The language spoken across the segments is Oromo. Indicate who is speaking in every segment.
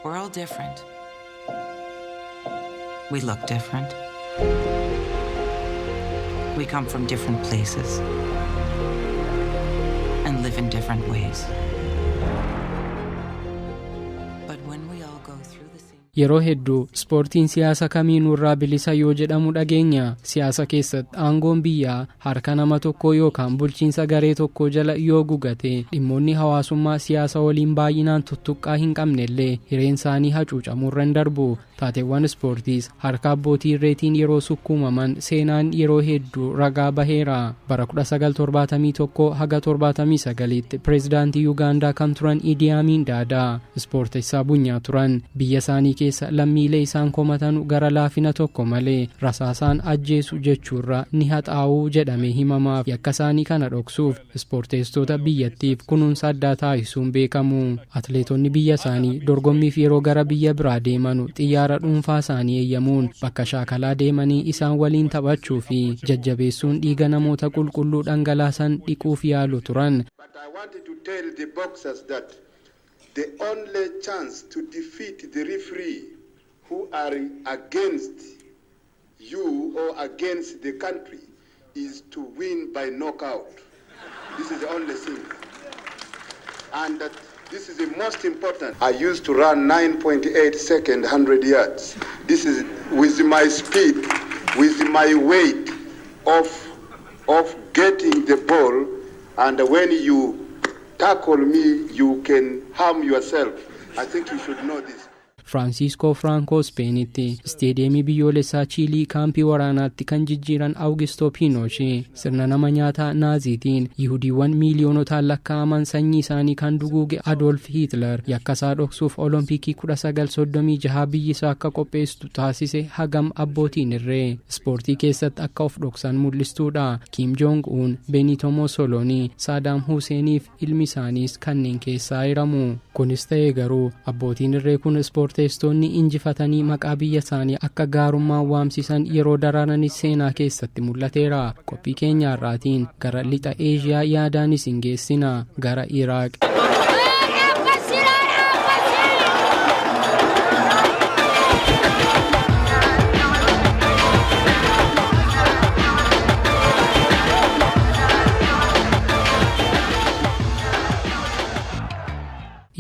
Speaker 1: We're all different. We look different. We come from different places and live in different ways. But when we all go through the same
Speaker 2: Yeroo hedduu ispoortiin siyaasa kamiinurraa bilisa yoo jedhamu dhageenya. Siyaasa keessatti aangoon biyyaa harka nama tokkoo yookaan bulchiinsa garee tokkoo jala yoo gugate, dhimmoonni hawaasummaa siyaasa waliin baay'inaan tuttuqqaa hin qabnellee hireen isaanii hacuucamuurra hin darbu. Taateewwan ispoortiis harka abbootii irreetiin yeroo sukkuumaman seenaan yeroo hedduu ragaa baheera. Bara 1971 haga 79tti pireezidaantii Yuugaandaa kan turan Idi Amin Daadaa ispoortessaa bunyaa turan. Biyya isaanii keessa lammiilee isaan komatanu gara laafina tokko malee rasaasaan ajjeesu jechuurra ni haxaa'uu jedhamee himamaaf. Yakka isaanii kana dhoksuuf ispoorteessitoota biyyattiif kunuunsa addaa taasisuun beekamu. Atleetonni biyya isaanii dorgommiif yeroo gara biyya biraa deemanu xiyyaara dhuunfaa isaanii eeyyamuun bakka shaakalaa deemanii isaan waliin taphachuu fi jajjabeessuun dhiiga namoota qulqulluu dhangalaasan dhiquuf yaalu turan.
Speaker 3: But I wanted to tell the boxers that the only chance to defeat the referee who are against you or against the country is to win by knockout. This is the only thing. And that this is the most important. I used to run 9.8 second 100 yards. This is with my speed, with my weight of getting the ball, and when you tackle me, you can harm yourself. I think you should know this.
Speaker 2: Firaansiiskoo Firankoo Ispeenitti isteediyeemii biyyoolessaa Chiilii kaampii waraanaatti kan jijjiiran Awugistoo Piinooshee, sirna nama nyaataa Naaziitiin Yihudiiwwan miiliyoonotaan lakkaa'aman sanyii isaanii kan duguuge Adolf Hiitler yakkasaa dhoksuuf Olompikii 1936 biyyi isaa akka qopheessitu taasise hagam abbootiin irree ispoortii keessatti akka of dhoksan mul'istuudha. Kim Joong Un, Benito Mussolini, Saadaam Huseeniif ilmi isaaniis kanneen keessaa hiramu. Kunis ta'ee garuu abbootiin irree kun ispoorteessitoonni injifatanii maqaa biyya isaanii akka gaarummaan waamsisan yeroo daraaranis seenaa keessatti mul'ateera. Qophii keenya har'aatiin gara lixa Eeshiyaa yaadaanis hin geessina, gara Iraaq.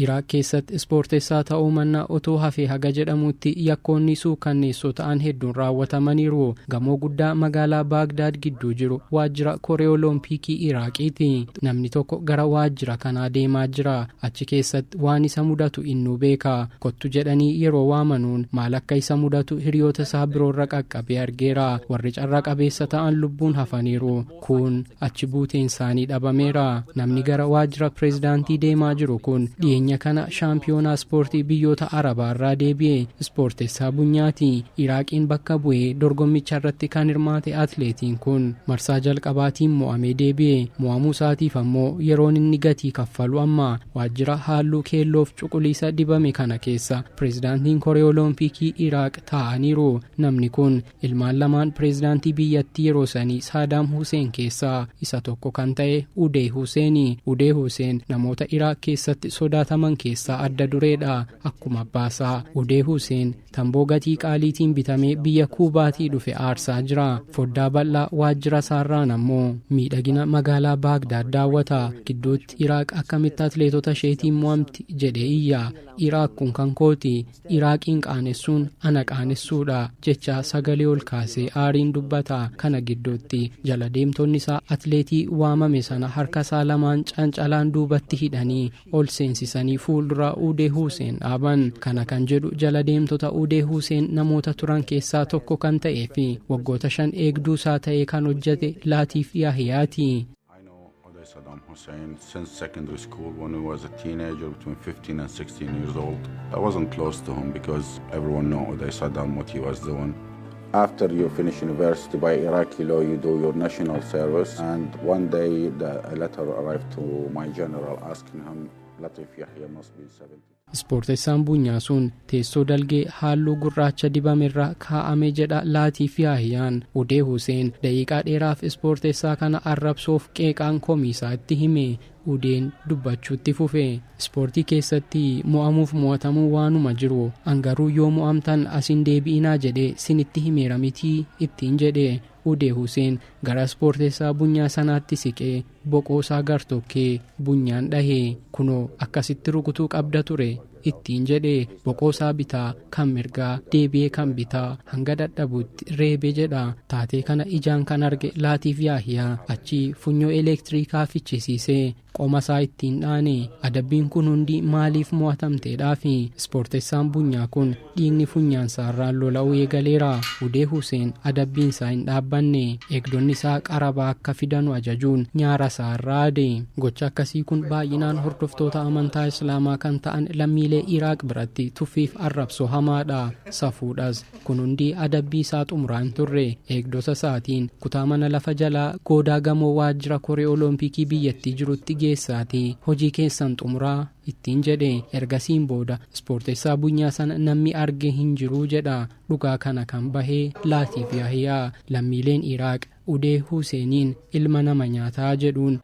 Speaker 2: Iraaq keessatti ispoortessaa ta'uu mannaa otoo hafee haga jedhamutti yakkoonni suukanneessoo ta'an hedduun raawwatamaniiru. Gamoo guddaa magaalaa Baagdaad gidduu jiru waajjira Koree Oloompiikii Iraaqiiti. Namni tokko gara waajjira kanaa deemaa jira. Achi keessatti waan isa mudatu innuu beeka. Kottu jedhanii yeroo waamanuun maal akka isa mudatu hiriyoota isaa biroorra qaqqabee argeera. Warri carra qabeessa ta'an lubbuun hafaniiru. Kun achi buuteen isaanii dhabameera. Namni gara waajjira pireezidaantii deemaa jiru kun dhiyeenya kana shaampiyoonaa ispoortii biyyoota Arabaa irraa deebi'e ispoortessaa bunyaati. Iraaqiin bakka bu'ee dorgommicha irratti kan hirmaate atleetiin kun marsaa jalqabaatiin mo'amee deebi'e. Mo'amuu isaatiif ammoo yeroon inni gatii kaffalu amma. Waajjira halluu keelloof cuquliisa dibame kana keessa pireezidaantiin Koree Oloompiikii Iraaq taa'aniiru. Namni kun ilmaan lamaan pireezidaantii biyyattii yeroo sanii Saadaam Huseen keessaa isa tokko kan ta'e Udee Huseeni. Udee Huseen namoota Iraaq keessatti sodaataman keessaa adda dureedha. Akkuma abbaasaa Udee Huseen tamboo gatii qaaliitiin bitamee biyya Kuubaatii dhufe aarsaa jira. Foddaa bal'aa waajjira isaarraan ammoo miidhagina magaalaa Baagdaad daawwata. Gidduutti "Iraaq akkamitti atleetota isheetiin mo'amti?" jedhee iyya. "Iraaq kun kan kooti. Iraaqiin qaanessuun ana qaanessuudha" jecha sagalee ol kaasee aariin dubbata. Kana gidduutti jala deemtonni isaa atleetii waamame sana harka isaa lamaan cancalaan duubatti hidhanii ol seensisanii fuuldura Udee Huseen dhaaban. Kana kan jedhu jala deemtota Udee Huseen namoota turan keessaa tokko kan ta'ee fi waggoota 5 eegduu isaa ta'ee kan hojjete Laatiif Yaahiyaati.
Speaker 4: I know Uday Saddam Hussein since secondary school, when he was a teenager between 15 and 16 years old. I wasn't close to him because everyone knew Uday Saddam, what he was doing. After you finish university, by Iraqi law, you do your national service. And one day a letter arrived to my general asking him Latif Yahya must be 70.
Speaker 2: Ispoortessaan bunyaa sun teessoo dalgee halluu gurraacha dibamerra kaa'ame jedha Laatiif Yaahiyaan. Udee Huseen daqiiqaa dheeraaf ispoortessaa kana arrabsoof qeeqaan komiisaa itti hime. Udeen dubbachuutti fufe. Ispoortii keessatti mo'amuuf mo'atamuu waanuma jiru. An garuu yoo mo'amtan asin deebi'inaa jedhee sinitti himeera mitii ittiin jedhe. Udee Huseen gara ispoortessaa bunyaa sanaatti siqee boqoosaa gartokkee bunyaan dhahe. Kunoo akkasitti rukutuu qabda ture ittiin jedhe. Boqoosaa bitaa kan mirgaa deebi'ee kan bitaa hanga dadhabutti reebe jedha. Taatee kana ijaan kan arge Laatiif Yaahiyaa achi funyoo elektiriikaa fichisiisee qomasaa ittiin dhaane. Adabbiin kun hundi maaliif mo'atamteedhaafi? Ispoortessaan bunyaa kun dhiigni funyaansaarraan lola'uu eegaleera. Udee Huseen adabbiinsaa hin dhaabbanne. Eegdonni isaa qarabaa akka fidanu ajajuun nyaara isaarraa ade. Gocha akkasii kun baay'inaan hordoftoota amantaa Islaamaa kan ta'an lammiilee Iraaq biratti tuffiif arrabsoo hamaadha. Safuudhas. Kun hundi adabbii isaa xumuraa hin turre. Eegdota isaatiin kutaa mana lafa jalaa goodaa gamoo waajjira koree olompikii biyyattii jirutti geessaati hojii keessan xumuraa ittiin jedhe. Ergasiin booda ispoortessaa bunyaa sana namni arge hin jiruu jedha. Dhugaa kana kan bahee Laatiif Yaahiyaa. Lammiileen Iraaq Udee Huseeniin ilma nama nyaataa jedhuun.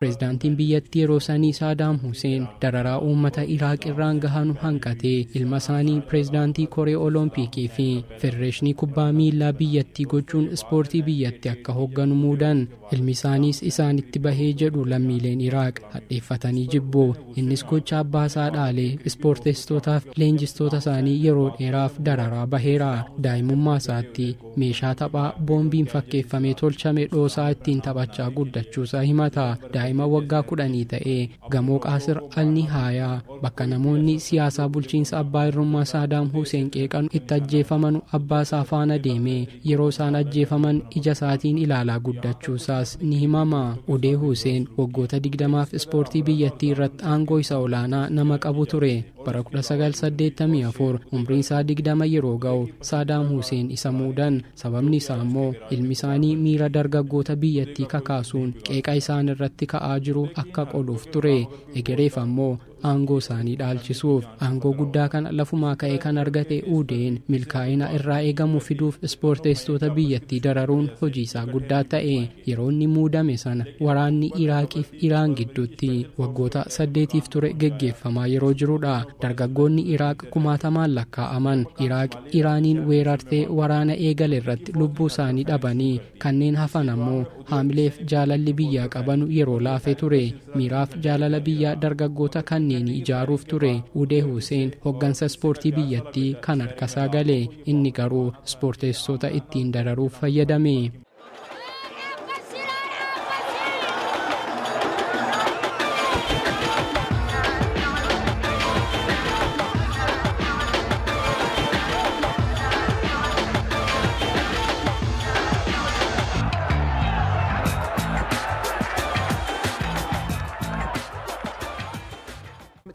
Speaker 2: Pireezidaantiin biyyattii yeroo sanii Saadaam Huseen dararaa uummata Iraaq irraan gahanu hanqatee ilma isaanii pireezidaantii koree olompikii fi federeeshinii kubbaa miillaa biyyattii gochuun ispoortii biyyattii akka hoogganu muudan. Ilmi isaaniis isaanitti bahee jedhu lammiileen Iraaq hadheeffatanii jibbu. Innis gocha abbaa isaa dhaalee ispoortessitootaaf leenjistoota isaanii yeroo dheeraaf dararaa baheera. Daa'imummaa isaatti meeshaa taphaa boombiin fakkeeffamee tolchame dhoosaa ittiin taphachaa guddachuusaa himata. Daa'ima waggaa 10 ta'ee gamoo Qaasir Alnihaayaa bakka namoonni siyaasaa bulchiinsa abbaa irrummaa Saadaam Huseen qeeqan itti ajjeefaman abbaa isaa faana deemee yeroo isaan ajjeefaman ija isaatiin ilaalaa guddachuusaas ni himama. Udee Huseen waggoota 20 ispoortii biyyattii irratti aangoo isa olaanaa nama qabu ture. Bara 1984 umriin isaa 20 yeroo ga'u Saadaam Huseen isa muudan. Sababni isaa immoo ilmi isaanii miira dargaggoota biyyattii kakaasuun qeeqa isaan irratti ka'aa jiru akka qoluuf ture. Egereef ammoo aangoo isaanii dhaalchisuuf. Aangoo guddaa kana lafumaa ka'ee kan argate Udeen milkaa'ina irraa eegamu fiduuf ispoorteessitoota biyyattii dararuun hojii isaa guddaa ta'e. Yeroo inni muudame sana waraanni Iraaqiif Iraan gidduutti waggoota 8 ture geggeeffamaa yeroo jirudha. Dargaggoonni Iraaq kumaatamaan lakkaa'aman Iraaq Iraaniin weerartee waraana eegale irratti lubbuu isaanii dhabanii kanneen hafan ammoo haamileef jaalalli biyyaa qabanu yeroo laafe ture. Miiraaf jaalala biyyaa dargaggoota kanneen ijaaruuf ture. Udee Huseen hoggansa ispoortii biyyattii kan harkasaa gale. Inni garuu ispoorteessitoota ittiin dararuuf fayyadame.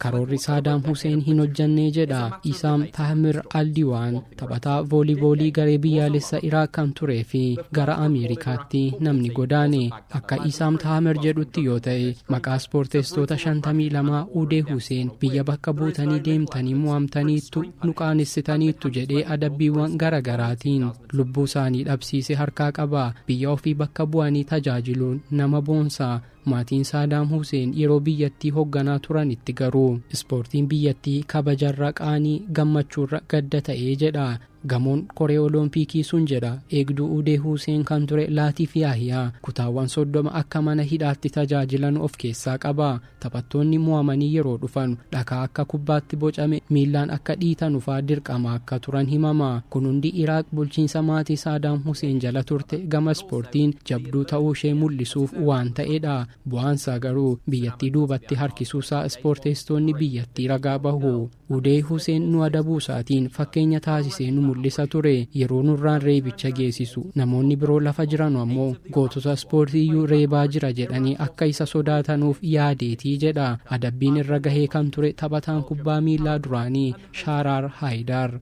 Speaker 2: Karoorri Saadaam Huseen hin hojjannee jedha. Isaam Tahmir Aldiwaan taphataa vooliiboolii garee biyyaalessa Iraaq kan turee fi gara Ameerikaatti namni godaane. Akka Isaam Tahmir jedhutti yoo ta'e maqaa ispoorteessitoota 52 Udee Huseen biyya bakka buutanii deemtanii mo'amtaniittu nu qaanessitaniittu jedhee adabbiiwwan garagaraatiin lubbuu isaanii dhabsiise harkaa qaba. Biyya ofii bakka bu'anii tajaajiluun nama boonsa. Maatiin Saadaam Huseen yeroo biyyattii hoogganaa turanitti garuu ispoortiin biyyattii kabajarra qaanii gammachuurra gadda ta'ee jedha. Gamoon koree olompikii sun jedha eegduu Udee Huseen kan ture Laatiif Yaahiyaa kutaawwan 30 akka mana hidhaatti tajaajilan of keessaa qaba. Taphattoonni mo'amanii yeroo dhufan dhakaa akka kubbaatti bocame miillaan akka dhiitan ufaa dirqama akka turan himama. Kun hundi Iraaq bulchiinsa maatii Saadaam Huseen jala turte gama ispoortiin jabduu ta'uu ishee mul'isuuf waan ta'edha. Bu'aansaa garuu biyyattii duubatti harkisuusaa ispoorteessitoonni biyyattii ragaa bahu. Udee Huseen nu adabuu isaatiin fakkeenya taasisee nu Mul'isa ture. Yeroo nurraan reebicha geessisu namoonni biroo lafa jiran ammoo gootota ispoortiiyyuu reebaa jira jedhanii akka isa sodaatanuuf yaadeetii jedha. Adabbiin irra gahee kan ture taphataan kubbaa miilaa duraanii Shaaraar Haayidaar.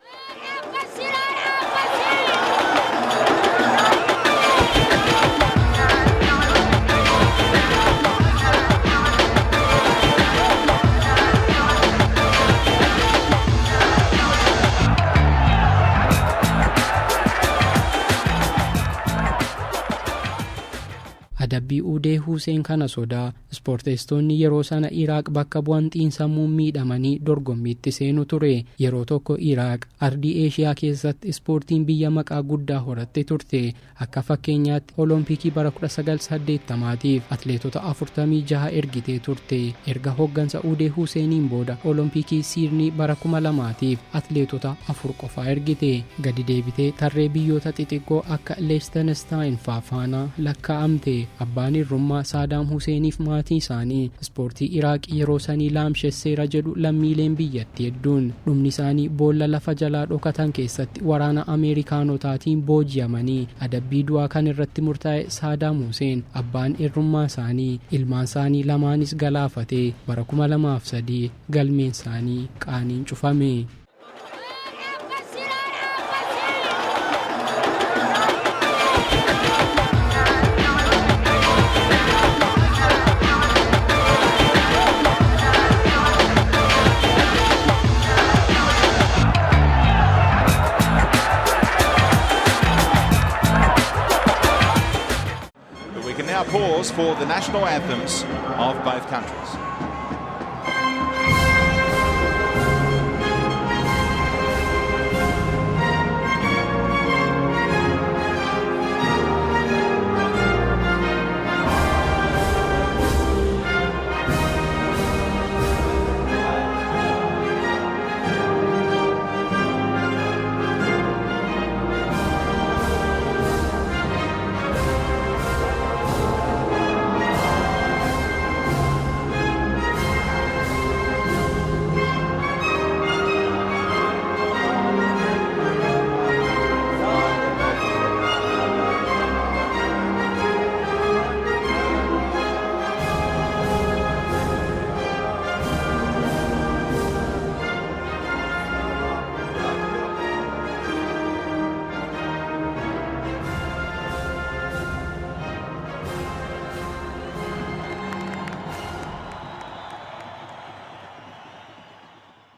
Speaker 2: Adabbii Uudee Huuseen kana sodaa ispoorteessitoonni yeroo sana Iraaq bakka bu'an xiinsammuun miidhamanii dorgommiitti seenu ture. Yeroo tokko Iraaq ardii Eeshiyaa keessatti ispoortiin biyya maqaa guddaa horatte turte. Akka fakkeenyaatti Olompikii bara 1980tiif atleetota 46 ergitee turte. Erga hoggansa Uudee Huuseeniin booda Olompikii Siidnii bara 2000tiif atleetota 4 qofaa ergite. Gadi deebitee tarree biyyoota xixiqqoo akka Leechtenstein faa faana lakkaa'amte. Abbaan irrummaa Saadaam Huseeniif maatii isaanii ispoortii Iraaq yeroo sanii laamshesseera jedhu lammiileen biyyattii hedduun. Dhumni isaanii boolla lafa jalaa dhokatan keessatti waraana Ameerikaanotaatiin booji'amanii adabbii du'aa kan irratti murtaa'e Saadaam Huseen abbaan irrummaa isaanii ilmaan isaanii lamaanis galaafate. Bara 2003 galmeen isaanii qaaniin cufame.
Speaker 5: But we can now pause for the national anthems of both countries.